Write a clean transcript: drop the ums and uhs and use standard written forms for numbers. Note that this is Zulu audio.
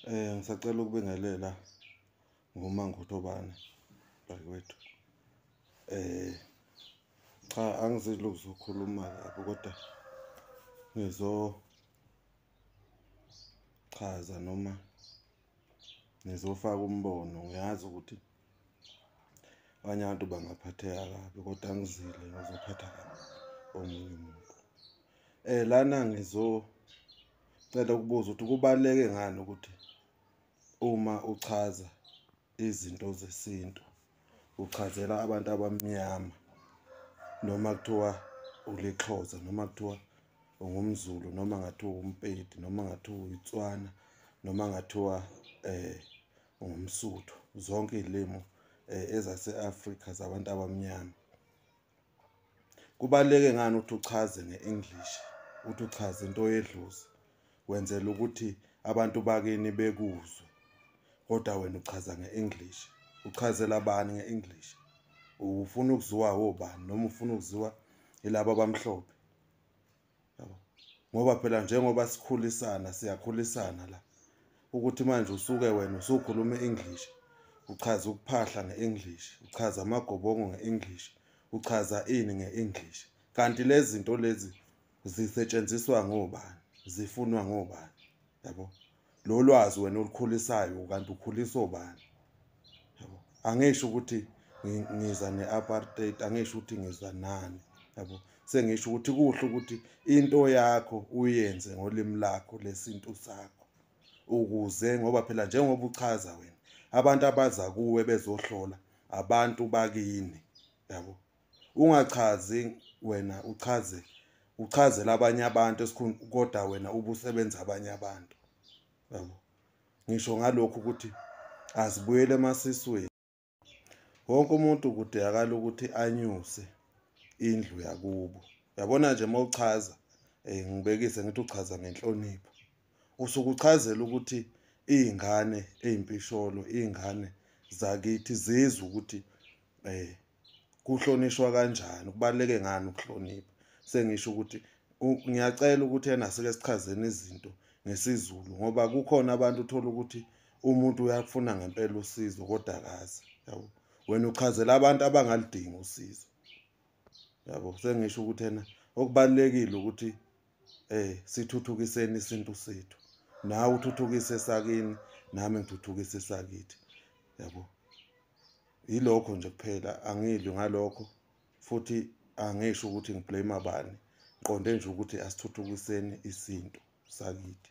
Ngisacela ukubingelela ngoMangotobane bakwethu. Cha, angizile ukuzokhuluma kabi kodwa ngizochaza noma ngizofaka umbono. Ngiyazi ukuthi abanye abantu bangaphatheka kabi kodwa angizile ngizophatha kabi omunye umuntu. Lana ngizocela ukubuza ukuthi kubaluleke ngani ukuthi uma uchaza izinto zesintu uchazela abantu abamnyama, noma kuthiwa ulixhosa, noma kuthiwa ungumZulu, noma ngathiwa umpedi, noma ngathiwa uyitswana, noma ngathiwa ungumSuthu, zonke iy'limu ezase-Afrika zabantu abamnyama. Kubaluleke ngani ukuthi uchaze nge-English, ukuthi uchaze into yedlozi, wenzela ukuthi abantu bakini bekuzwe, kodwa wena uchaza nge-English. Uchazela bani nge-English? Ufuna ukuziwa obani noma ufuna ukuziwa yilabo abamhlophe? Yabo, ngoba phela njengoba sikhulisana siyakhulisana la, ukuthi manje usuke wena usukhuluma i-English, uchaza ukuphahla nge-English, uchaza amagobongo nge-English, uchaza ini nge-English, kanti lezi zinto lezi zisetshenziswa ngobani, zifunwa ngobani? Yabo, lo lwazi wena olukhulisayo kanti ukhulisa obani? Yabo, angisho ukuthi ngiza ne-apartheid, angisho ukuthi ngiza nani. Yabo, sengisho ukuthi kuhle ukuthi into yakho uyenze ngolimi lakho lesintu sakho, ukuze ngoba phela njengoba uchaza wena abantu abaza kuwe bezohlola abantu bakini. Yabo, ungachazi wena, uchaze uchazela abanye abantu esikhulu, kodwa wena ubusebenza abanye abantu. Yabo, ngisho ngalokho ukuthi azibuyele emasisweni. Wonke umuntu kudingakala ukuthi anyuse indlu yakubo. Yabona nje uma uchaza, ngibekise ngithi uchaza ngenhlonipho, usuke uchazela ukuthi iy'ngane ey'mpisholo, iy'ngane zakithi zizwe ukuthi kuhlonishwa kanjani, kubaluleke ngani ukuhlonipha. Sengisho ukuthi ngiyacela ukuthi ena sike sichazeni izinto ngesiZulu, ngoba kukhona abantu uthola ukuthi umuntu uyakufuna ngempela usizo kodwa akazi. Yabo, wena uchazela abantu abangalidingi usizo. Yabo, sengisho ukuthi ena okubalulekile ukuthi sithuthukiseni isintu sethu, nawe uthuthukise sakini, nami ngithuthukise sakithi. Yabo, yilokho nje kuphela, angilwi ngalokho futhi angisho ukuthi ngiblame abani, ngiqonde nje ukuthi asithuthukiseni isintu sakithi.